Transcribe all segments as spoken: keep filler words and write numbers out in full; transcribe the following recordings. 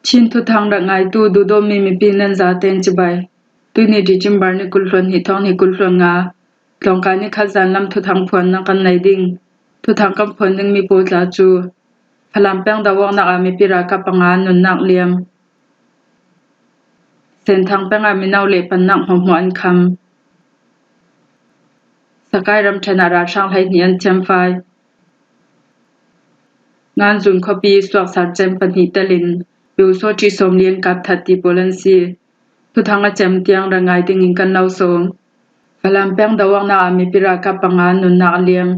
Chin thuthang rak ngaitu duhdawtmi mipi nan zaten cibai. Tuini December ni kul hluan hnih, thawng hnih kul hluan nga, tlawngkai ni khat zanlam thuthang phuanna kan nei ding. Thuthang kan phuan dingmi pawl tla cu Falam peng do awknak ah mipi ralkap panga nunnak liam, Senthang peng ah mino le pannak hmuahhmuah an kham, Sakai ramṭhen ah ralhrang hleihnih an thiamfai, Nganzun khuapi suaksar cem pahnih telin Pyusawṭhi sawmli an kap that ti pawl an si. Thuthang a cem tiang rak ngai dingin kan lo sawm. Falam peng do awknak ah mipi ralkap panga nunnak a liam.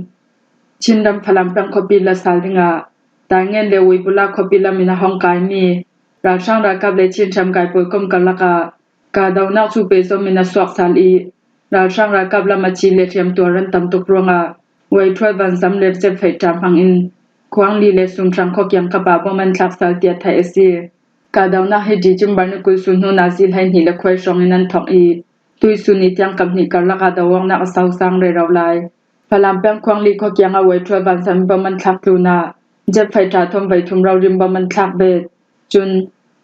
Chinram Falam peng khuapi la sal dingah Taingen le Uibula khuapi lam in a hong kaimi ralhrang ralkap le Chin hriamkai pawl kom karlak ah kahdohnak cu pehzom in a suak sal i, ralhrang ralkap lam a ci le hriamtuar an tam tuk ruangah Waithual vanzam le jet fighter hmang in Khuangli le Sumhrang khuakiang kap ah bom an thlak sal tiah theih a si. Kahdohnak hi December ni kul sun hnu nazi hleihnih le khuai hrawng in an thawk i, tuisun i tiang kap hnih karlak ah do awknak a so sang rero lai. Falam peng Khuangli khuakiang ah Waithual vanzam bom an thlak tlunah jet fighter thawm vei thum rori in bom an thlak bet. Cun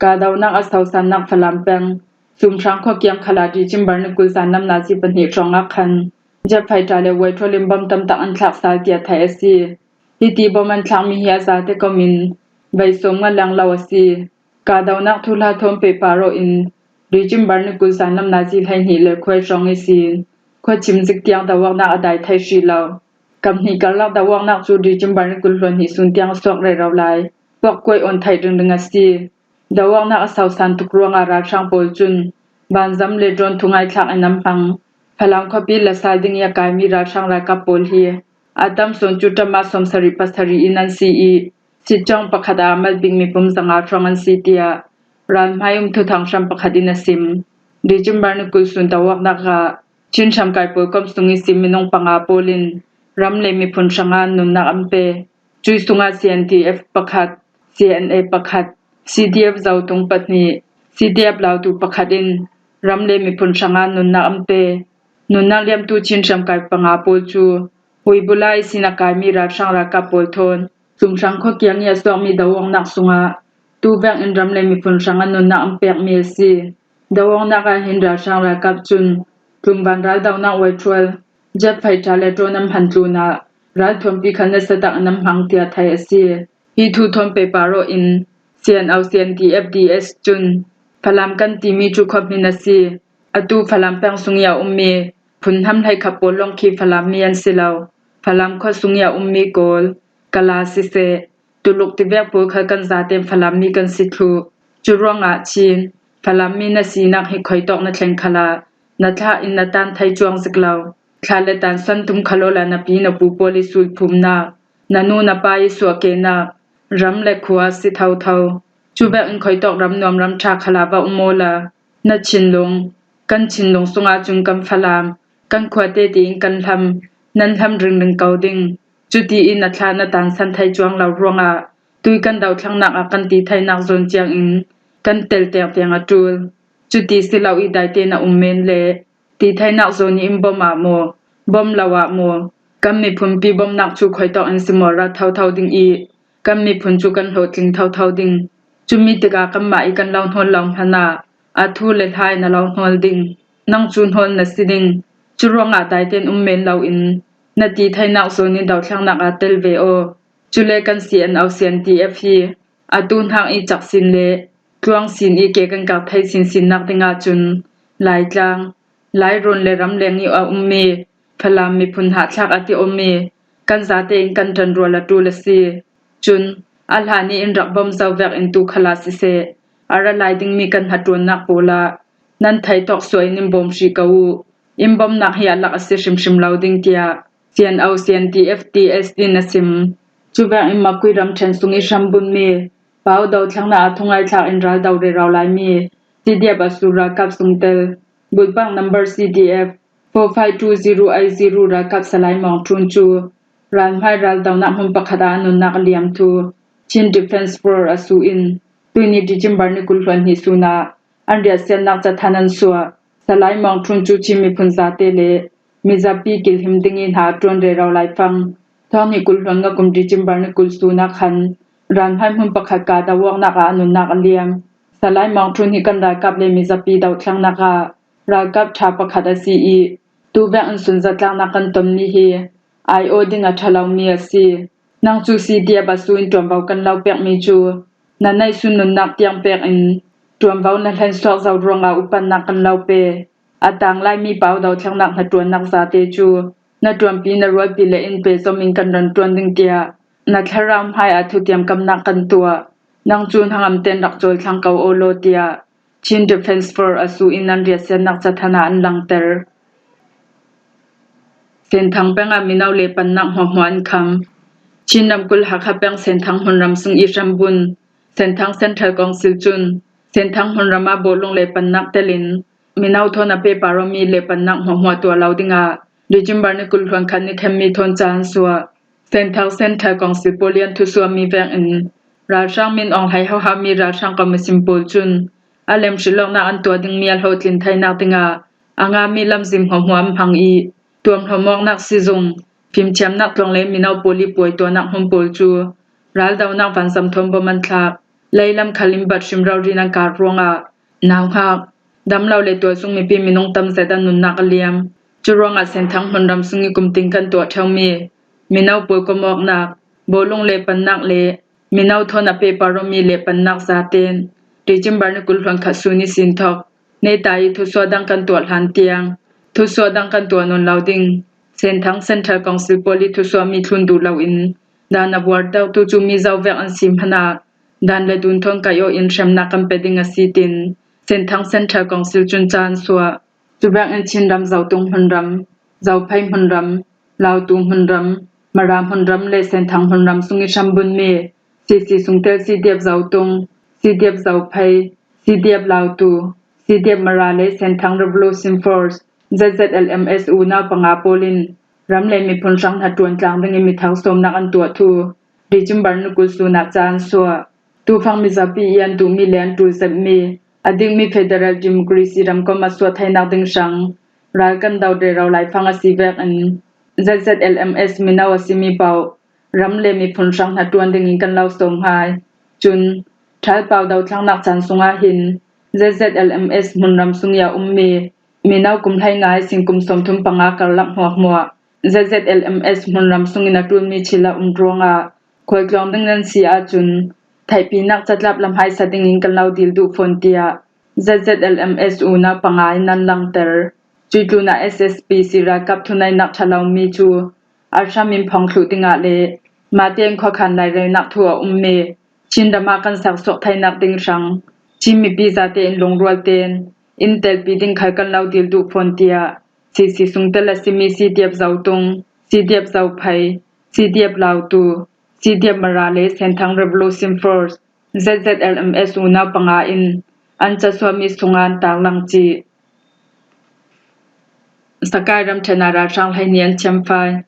kahdohnak a so sannak Falam peng Sumhrang khuakiang khal ah December ni kul zanlam nazi pahnih hrawng ah khan jet fighter le Waithual in bom tamtak an thlak sal tiah theih a si. Hiti bom an thlakmi hi a zate kom in vei sawmnga lang lo a si. Kahdohnak thuhla thawn pehpar aw in December ni kul zanlam nazi hleihnih le khuai hrawng ihsin khuachim zik tiang do awknak a dai thei hrih lo. Kap hnih karlak do awknak cu December ni kul hluan hnih sun tiang a suak rero lai. Puakkuai awn theih ringring a si. Do awknak a so san tuk ruangah ralhrang pawl cun vanzam le drone thungai thlak in an hmang. Falam khuapi la sal ding i a kaimi ralhrang ralkap pawl hi a tam sawn cu ṭama sawmsarih pasarih in an si i, sitcawng pakhat ah a mal bik mipum zanga hrawng an si tiah ralhmai um thuthang hram pakhat in a sim. December ni kul sun do awknak ah Chin hriamkai pawl kom sung ihsin minung panga pawl in ram le miphun hrangah nunnak an pe. Cui sungah C N D F pakhat, C N A pakhat, C D F zotung pahnih, C D F lautu pakhat in ram le miphun hrangah nunnak an pe. Nunnak liamtu Chin hriamkai panga pawl cu Huibula ihsin a kaimi ralhrang ralkap pawl thawn Sumhrang khuakiang i a suakmi do awknak sungah tuvek in ram le miphun hrangah nunnak an pekmi a si. Do awknak ah hin ralhrang ralkap cun tlumvan raldohnak Waithual jet fighter le drone an hman tlunah ralthuampi khal nasa tak in an hmang tiah theih a si. Hi thu thawn pehpar aw in C N O C N D F D S cun Falam kan timi cu khuahmin a si. Atu Falam peng sung i a ummi phunhnam hleikhat pawl lawng khi Falam mi an si lo. Falam khua sung i a ummi Kawl, Kala siseh, Tuluk tivek pawl khal kan zaten Falam mi kan si thluh. Cu ruangah Chin, Falam mi na sinak hi khuitawk na thleng khalah na thlah in na tan thei cuang zik lo. Thlah le tan san tum khal awla na pi na pu pawl i sulphumnak, na nu na pa i suahkehnak, ram le khua si thotho. Cu vekin khuitawk ram nuam ram ṭha khalah va um awla na thinlung, kan thinlung sungah cun kan Falam, kan khuate tiin kan hlam, nan hlam ringring ko ding. Cuti in a thlah na tansan thei cuang lo ruangah tui kan dothlennak ah kan ti theinak zawn ciangin kan tel tengteng a ṭul. Cuti si lo i daite na um men le ti theinak zawn i in bom ah maw, bom lo ah maw, kan miphunpi bomnak cu khuitawk in si maw ra thotho ding i kan miphun cu kan hlawhtling thotho ding. Cumi tikah kanmah i kan lo hnawl lo hmanh ah a thu le hla in a lo hnawl ding. Nang cu hnawl na si ding. Cu ruangah daiten um men loin na ti theinak zawn i dothlennak ah tel ve aw. Cule kan C N O C N D F hi atu hnak i cak sin le tluang sin i ke kan kak thei sinsinnak dingah cun Laitlang, Lairawn le ramleng i a ummi Falam miphun hahthlak a ti awmi kan zate in kan ṭanrual a ṭul a si. Cun a hlan i in rak bawm zo vek in tu khalah siseh, a ra lai dingmi kan hnaṭuannak pawl ah nan theitawk suah in in bawm hrih ko u. In bawmnak hi a lak a si hrimhrim lo ding tiah C N O C N D F D S din a sim. Cuvek in Makui ramṭhen sung i hrambunmi pau dothlennak a thungaitlak in ral do rero laimi C D F a sur ralkap sungtel bulpak number C D F four five two zero eight zero ralkap Salai Mawng Ṭhun cu ralhmai ral donak hmun pakhat ah a nunnak a liam thu Chin Defence Force a su in tuini December ni kul hluan hnih sun ah an riahsiatnak cathanh an suah. Salai Mawng Ṭhun cu Chin miphun zate le mizapi kilhim ding i hna a ṭuan rero laifang thawng hnih kul hluan nga kum December ni kul sun ah khan ralhmai hmun pakhat kahdoh awknak ah a nunnak a liam. Salai Maung Htun hi kan ralkap le mizapi dohthlengnak ah ralkap ṭha pakhat a si i, tu vek in sunzatlaknak kan tonmi hi aiawh ding a ṭha lomi a si. Nang cu C D F a su in ṭuanvo kan lo pekmi cu na neihsun nunnak tiang pek in ṭuanvo na hlensuak zo ruangah upatnak kan lo pe. A tanglaimi pau dohthlengnak hnaṭuannak zate cu na ṭuanpi na rualpi le in pehzom in kan run ṭuan ding tiah na thlarau hmai ah thutiam kamnak kan tuah. Nang cu hnangam tein rak cawlthlang ko aw law tiah Chin Defence Force a su in an riahsiatnak cathanh ah an langter. Senthang peng ah mino le pannak hmuahhmuah an kham. Chin ramkulh Hakha peng Senthang hmunram sung i hrambun Senthang Central Council cun Senthang hmunram ah bawlung le pannak telin mino thawn a pehpar awmi le pannak hmuahhmuah tuah lo dingah December ni kul hluan khat ni khenmi thawn ca an suah. Senthang Central Council pawl i an thusuahmi vekin ralhrang min awng hlei hohami ralhrang komisin pawl cun a lemhrilh awknak an tuah dingmi a hlawhtlin theinak dingah a ngami lamzin hmuahhmuah an hmang i, tuamhlawm awknak sizung, fimthiamnak tlawng le mino pawl i puaituahnak hmun pawl cu raldonak vanzam thawn bom an thlak. Leilam khal in bat hrim rori nan kar ruangah nauhak, damlo le tualsung mipi minung tam zet an nunnak a liam. Cu ruangah Senthang hmunram sung i kumtin kan tuah ṭheumi mino pawl kom awknak, bawlung le pannak le mino thawn a pehpar awmi le pannak zaten December ni kul hluan khat sun ihsin thawk neita i thusuah dang kan tuah hlan tiang thusuah dang kan tuah nawn lo ding. Senthang Central Council pawl i thusuahmi thlun duh loin dan a buartertu cu mizo vek an si hmanh ah dan le dun thawn kaih aw in hremnak kan pe ding a si, tin Senthang Central Council cun ca an suah. Cu vekin Chinram Zotung hmunram, Zophei hmunram, Lautu hmunram, Mara hmunram le Senthang hmunram sung i hrambunmi C C sungtel C D F Zotung, C D F Zophei, C D F Lautu, C D F Mara le Senthang Revolution Force, Z Z L M S unau panga pawl in ram le miphun hrang hnaṭuan tlang dingin mithar sawmnak an tuah thu December ni kul sun ah ca an suah. Tufang mizapi i an duhmi le an ṭul zetmi a dikmi federal democracy ramkomh a suah theinak ding hrang ral kan do rero laifang a si vekin Z Z L M S mino a simi paoh ram le miphun hrang hnaṭuan dingin kan lo sawm hai. Cun ṭhalpau dothlennak caan sungah hin Z Z L M S hmunram sung i a ummi mino kum hleinga ihsin kum sawmthum panga karlak hmuahhmuah Z Z L M S hmunram sungin a ṭulmi thil a um ruangah khualtlawn ding nan si ahcun theihpinak catlap lam hai sa dingin kan lo dil duh fawn, tiah Z Z L M S unau panga in an langter. Cuih tlunah S S P C ralkap thuneihnak ṭha lomi cu a hram in phawng thluh dingah le mahte in khuakhan lairelnak thu a ummi Chin ram ah kan sersuak theinak ding hrang Chin mipi zate in lungrual tein in telpi ding khal kan lo dil duh fawn, tiah C C sungtel a simi C D F Zotung, C D F Zophei, C D F Lautu, C D F Mara le Senthang Revolution Force, Z Z L M S unau panga in an casuahmi sungah an tarlang cih. Sakai ramṭhen ah ralhrang hleihnih an thiamfai.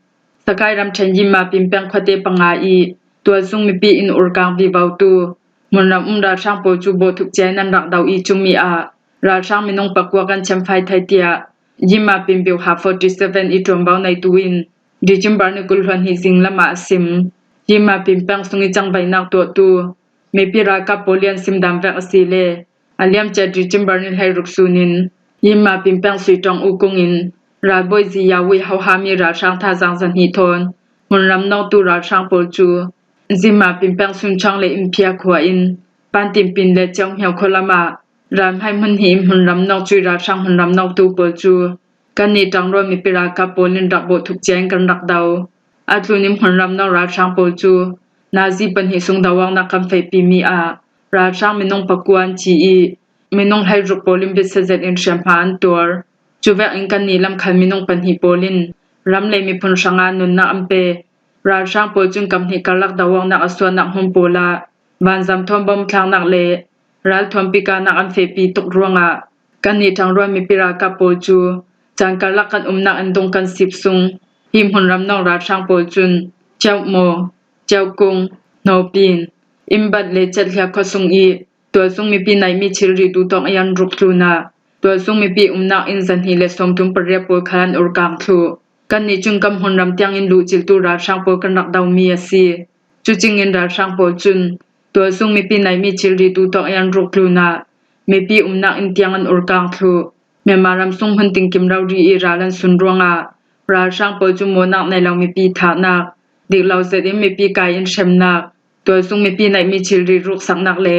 Sakai ramṭhen Yinma Pin peng khuate panga i tualsung mipi in urkang vivotu hmunram um ralhrang pawl cu bawhthuk cia in an rak do i cumi ah ralhrang minung pakua kan thiamfai thei, tiah Yinma Pin Biuha forty seven i ṭuanvo neitu in December ni kul hluan hnih zinglam ah a sim. Yinma Pin peng sung i cangvaihnak tuahtu mipi ralkap pawl i an sim dan vek a si le a liamcia December ni hleiruk sun in Yinma Pin peng Suitong U kung in ralbawi Zi Yau i hohami ralhrang thazaang zahnih thawn hmunram nawngtu ralhrang pawl cu Yinma Pin peng Sunchang le Inphia khua in Pantin Pin le Ciau Hmiau khualam ah ralhmai hmun hnih in hmunram nawk cuih ralhrang hmunram nawktu pawl cu kannih ṭangrual mipi ralkap pawl in rak bawhthuk cia in kan rak do. A tlun in hmunram nawk ralhrang pawl cu nazi pahnih sung do awknak kan fehpimi ah ralhrang minung pakua an thi i minung hleiruk pawl in biasia zet in hriamhma an tuar. Cu vekin kannih lam khal minung pahnih pawl in ram le miphun hrangah nunnak an pe. Ralhrang pawl cun kam hnih karlak do awknak a suahnak hmun pawl ah vanzam thawn bom thlaknak le ralthuampi kahnak an fehpi tuk ruangah kannih ṭangrual mipi ralkap pawl cu caan karlak kan umnak in dung kan sip sung hi hmunram nawk ralhrang pawl cun Ciau Maw, Ciau Kung, Hnawpin, Inbat le Ciathlia khuasung i tualsung mipi neihmi thilri duhtawk i an ruk tlunah tualsung mipi umnak in zahnih le sawmthum pariat pawl khal an urkang thluh. Kannih cun kan hmunram tiangin luhciltu ralhrang pawl kan rak domi a si. Cucingin ralhrang pawl cun tualsung mipi neihmi thilri duhtawk i an ruk tlunah mipi umnak inn tiang an urkang thluh. Myanmar ram sung hmun tingkim rori i ral an sun ruangah ralhrang pawl cu mawhnak nei lo mipi thahnak, dik lo zet in mipi kai in hremnak, tualsung mipi naihmi thilri ruksaknak le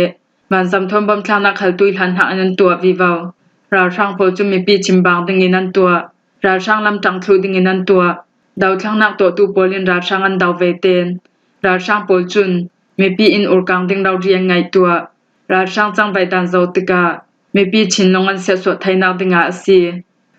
vanzam thawn bawmthlaknak khal tuihlan hnak in an tuah vivo. Ralhrang pawl cu mipi chimbaang dingin an tuah. Ralhrang lamtang thluh dingin an tuah. Dothlaknak tuahtu pawl in ralhrang an do ve ten, ralhrang pawl cun mipi inn urkang ding rori an ngaihtuah. Ralhrang cangvaih dan zoh tikah mipi thinlung an siatsuah theinak dingah a si.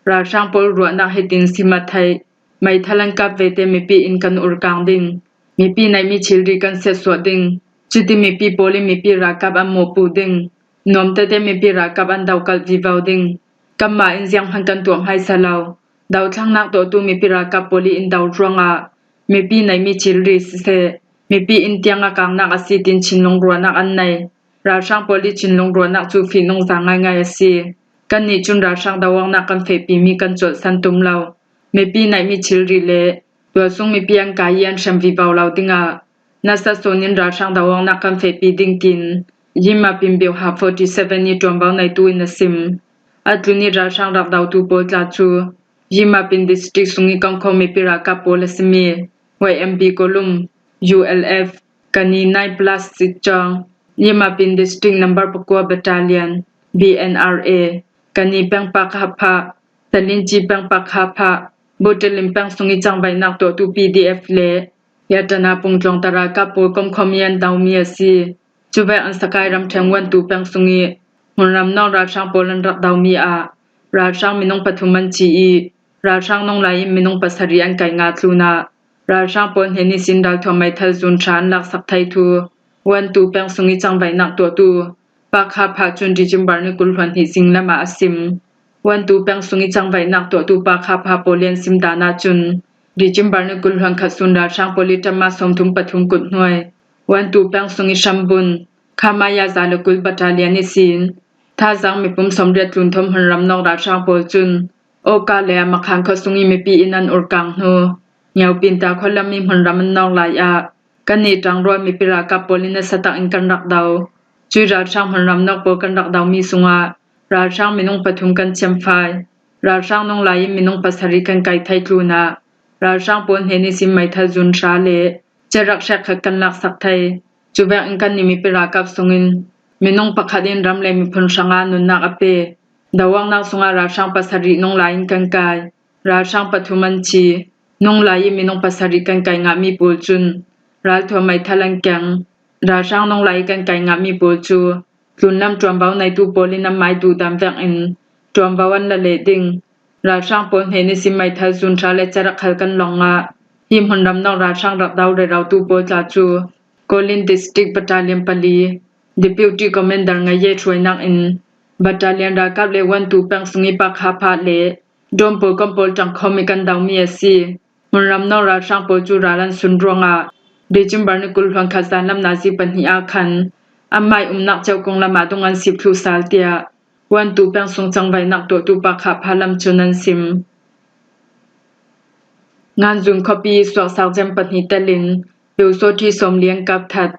Ralhrang pawl ruahnak hitin sim a theih. Meithal an kap ve te mipi inn kan urkang ding, mipi naihmi thilri kan siatsuah ding, cuti mipi pawl in mipi ralkap an mawhpuh ding, nuam tete mipi ralkap an dokalh vivo ding, kanmah in zianghman kan tuah hmaisa lo. Dothlaknak tuahtu mipi ralkap pawl i inn do ruangah mipi naihmi thilri siseh, mipi inn tiang a kangnak a si tin thinlung ruahnak an nei. Ralhrang pawl i thinlung ruahnak cu fihnung za ngaingai a si. Kannih cun ralhrang doawknak kan fehpimi kan colhsan tum lo. Mipi naihmi thilri le tualsung mipi an kai i an hrem vivo lo dingah nasa sawn in ralhrang doawknak kan fehpi ding tin Yimapin Bioha forty seven i ṭuanvo neitu in a sim. A tlun i ralhrang rak dotu pawl tla cu Yimapin District sung i komkhawm mipi ralkap pawl a simi Y M B Kolum, U L F, Kani nine plus Sitcawng, Yimapin District number pakua Battalion, B N R A, Kani peng Pakha Phah, Talinci peng Pakha Phah, Butalin peng sung i cangvaihnak tuahtu P D F le Yatana pungtluang ralkap pawl komkhawm i an domi a si. Cuvek in Sakai ramṭhen Wantu peng sung i hmunram nawng ralhrang pawl an rak domi ah ralhrang minung pathum an thi i ralhrang nunglai in minung pasarih an kai nga tlunah ralhrang pawl hnen ihsin ralthuam meithal zun ṭha an laksak thei thu Wantu peng sung i cangvaihnak tuahtu Pakha Phah cun December ni kul hluan hnih zinglam ah a sim. Wantu peng sung i cangvaihnak tuahtu Pakha Phah pawl i an sim dan ahcun December ni kul hluan khat sun ralhrang pawl i ṭama sawmthum pathum kut hnuai Wantu peng sung i hrambun Khamaya za le kul Battalion ihsin thazang mipum sawmriat tlun thawn hmunram nawng ralhrang pawl cun Oka le a makhan khua sung i mipi in an urkang hnu Nyaupinta khualam i hmunram an nawng lai ah kannih ṭangrual mipi ralkap pawl in nasa tak in kan rak do. Cui ralhrang hmunram nawk pawl kan rak domi sungah ralhrang minung pathum kan thiamfai. Ralhrang nunglai in minung pasarih kan kai thei tlunah ralhrang pawl hnen ihsin meithal zun ṭha le cerak hrekkhat kan laksak thei. Cuvek in kannih mipi ralkap sungin minung pakhat in ram le miphun hrangah nunnak a pe. Doawknak sungah ralhrang pasarih nunglai in kan kai. Ralhrang pathum an thi. Nunglai i minung pasarih kan kai ngahmi pawl cun ralthuam meithal an keng. Ralhrang nunglai i kan kai ngahmi pawl cu tlunlam ṭuanvo neitu pawl in an mai duhdan vekin ṭuanvo an la leh ding. Ralhrang pawl hnen ihsin meithal zun ṭha le cerak khal kan lawng ah hi hmunram nawng ralhrang rak do rerotu pawl tla cu Kolin District Battalion pali Deputy Commander Ngaye hruainak in Battalion ralkap le Wantu peng sung i Pakha Phah le Dawn pawl kan pawl ṭangkhawm i kan domi a si. Hmunram nawng ralhrang pawl cu ral an sun ruangah December ni kul hluan khat zanlam nazi pahnih ah khan an mai umnak ceuh kung lam ah dung an sip thluh sal tiah Wantu peng sung cangvaihnak tuahtu Pakha Phah lam cun an sim. Nganzun khuapi suaksak cem pahnih telin Pyusawṭhi sawmli an kap that.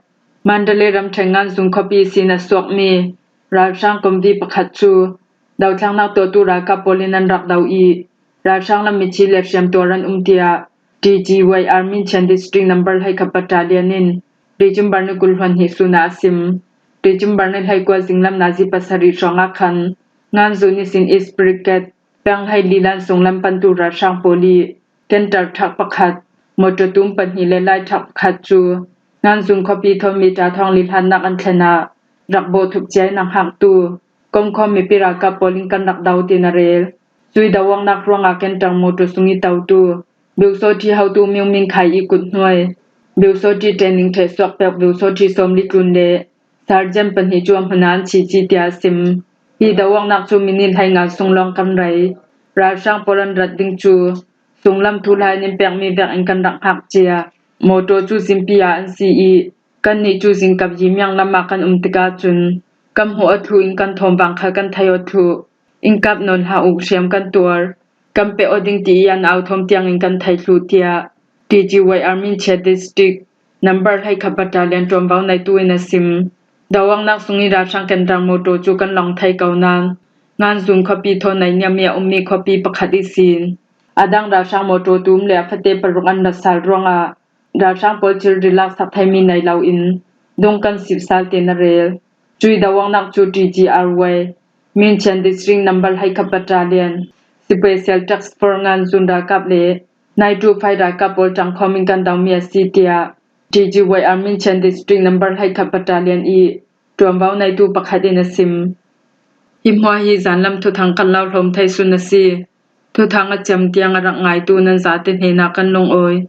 Mandalay ramṭhen Nganzun khuapi sin a suakmi ralhrang komvi pakhat cu dothlaknak tuahtu ralkap pawl in an rak do i ralhrang lam mithi le hriamtuar an um tiah T G Y R Minchian District number hleikhat Battalion in December ni kul hluan hnih sun ah a sim. December ni hleikua zinglam nazi pasarih hrawng ah khan Nganzun ihsin East Brigade peng hleili lan sunglam pantu ralhrang pawl i canter thak pakhat, motor tum pahnih le lai thak pakhat cu Nganzun khuapi thawn mi ṭa thawng li hlannak an thlen ah rak bawhthup cia in a hngaktu komkhawm mipi ralkap pawl in kan rak do tin a rel. Cui doawknak ruangah canter motor sung i totu Pyusawṭhi hotu Myo Min Khai i kut hnuai Pyusawṭhi training ṭheh suak pek Pyusawṭhi sawmli tlun le Sergeant pahnih cu a hmun ah an thi ci tiah a sim. Hi doawknak cu minit hleinga sung lawng kan rei. Ralhrang pawl an rat ding cu sunglam thuhla in in pekmi vekin kan rak hngak cia. Mawṭaw cu zimpi ah an si i kannih cu zingkap yi miang lam ah kan um tikah cun kan hmuh aw thluh in kan thawm vang khal kan thei aw thluh. In kap nawn hlah uh, hriam kan tuar, kan pe aw ding ti i an au thawm tiangin kan thei thluh, tiah T G Y R Minchian District number hleikhat Battalion ṭuanvo neitu in a sim. Dawangnak sung i ralhrang kentang mawṭaw cu kan long thei ko nain Nganzun khuapi thaw naihniam i a ummi khuapi pakhat i sin. A dang ralhrang mawṭaw tum le a fate paruk an rat sal ruangah ralhrang pawl thil rilak sak theimi nei loin dungkan sipsal tein a rel. Cui dawangnak cu T G R Y, Minchian District number hleikhat battalion, Special Task Force Nganzun ralkap le nine two five ralkap pawl ṭangkhawm in kan domi a si, tiah T G Y R Minchian District number hleikhat battalion i ṭuanvo neitu pakhat in a sim. Hi hmuah hi zanlam thuthang kan lo hlawm thei sun a si. Thuthang a cem tiang a rak ngaitu nan zate hnenah kan lungawi.